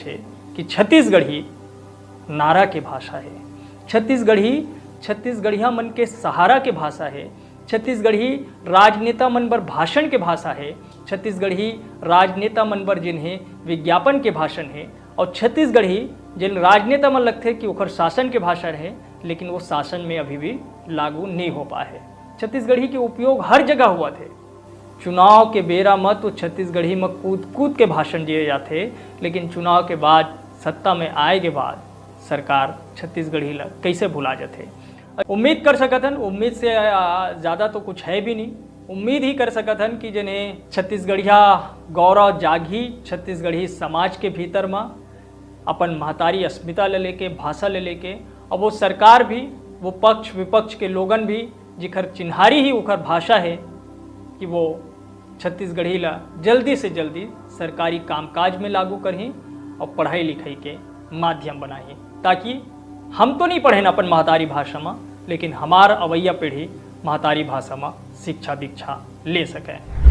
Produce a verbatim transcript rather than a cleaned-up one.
हे कि छत्तीसगढ़ी नारा के भाषा हे, छत्तीसगढ़ी छत्तीसगढ़िया मन के सहारा के भाषा हे, छत्तीसगढ़ी राजनेता मन बर भाषण के भाषा हे, छत्तीसगढ़ी राजनेता मन बर जिन्हें विज्ञापन के भाषण हे, और छत्तीसगढ़ी जिन राजनेता मन लगथे कि ओखर शासन के भाषा रहे, लेकिन वो शासन में अभी भी लागू नहीं हो पाए हे। छत्तीसगढ़ी के उपयोग हर जगह होवत हे। चुनाव के बेरा म तो छत्तीसगढ़ी म कूद कूद के भाषण दिए जाथे, लेकिन चुनाव के बाद, सत्ता में आए के बाद सरकार छत्तीसगढ़ी ला कैसे भुला जाथे? उम्मीद कर सकत हन, उम्मीद से, आ, ज्यादा तो कुछ है भी नहीं। उम्मीद ही कर सकत हन कि जिन्हें छत्तीसगढ़िया गौरव जागही, छत्तीसगढ़ी समाज के भीतर म अपन महतारी अस्मिता ले लेके, भाषा ले लेके, अब वो सरकार भी, वो पक्ष विपक्ष के लोगन भी, जिखर चिन्हारी ही ओखर भाषा है, कि वो छत्तीसगढ़ी ला जल्दी से जल्दी सरकारी कामकाज में लागू करही और पढ़ाई लिखाई के माध्यम बनाही, ताकि हम तो नहीं पढ़ेन अपन महतारी भाषा में, लेकिन हमार अवैया पीढ़ी महतारी भाषा में शिक्षा दीक्षा ले सके।